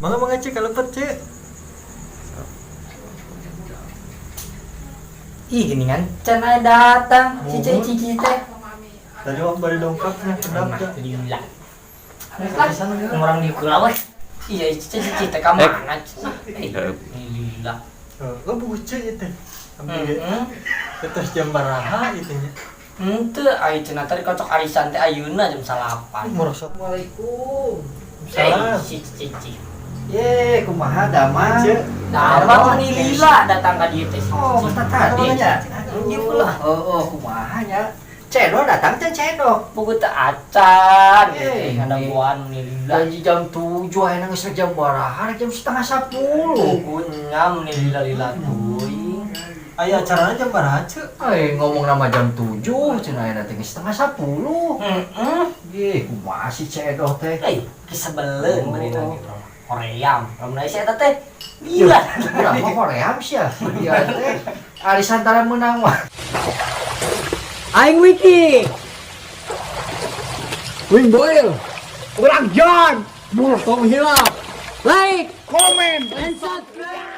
Mangga, mangga, Cek, kalebet, Cek. Ih, gini kan can aya datang si Muhun. Cici teh. Tadi waktu bari dongkapnya kedap Mah dah. lila. Di sana ya. Orang di kula weh. Iya, Cici Cici teh ka mana? Eh, lila. Oh, buku Cek itu. Ambil Heeh. terus jam baraha itu nya. Henteu, ai cenah teh kocok arisan teh ayeuna jam 9. Merosot. Assalamualaikum. Salam. Eh, si Cici. Ye, kumaha damang? Cek. Damang meni lila datang ka dieu teh si Oh, Cici. masa tadi nya. Iya pula. Oh, kumaha nya? Cendol datang teh cendol. Buku teh acan gitu Eh, ngadaguan meni lila. Janji jam 7 ayeuna geus jam baraha, jam 9.30. Bukunya meni lila-lila teuing. Aya acaranya jam baraha, Cek? Eh, ngomong nama jam 7, cenah ayeuna teh geus 9.30. Heeh. Ye, kumaha si cendol teh? Eh, kisebeleun Oh. bari lagi urang mah. Hoream. Lamun aya si eta teh gila. Urang mah hoream sia. Iya teh. Arisan tara meunang mah. Aing Wiki. Wing Boil. Urang John. Tong hilap. Like, comment, and subscribe.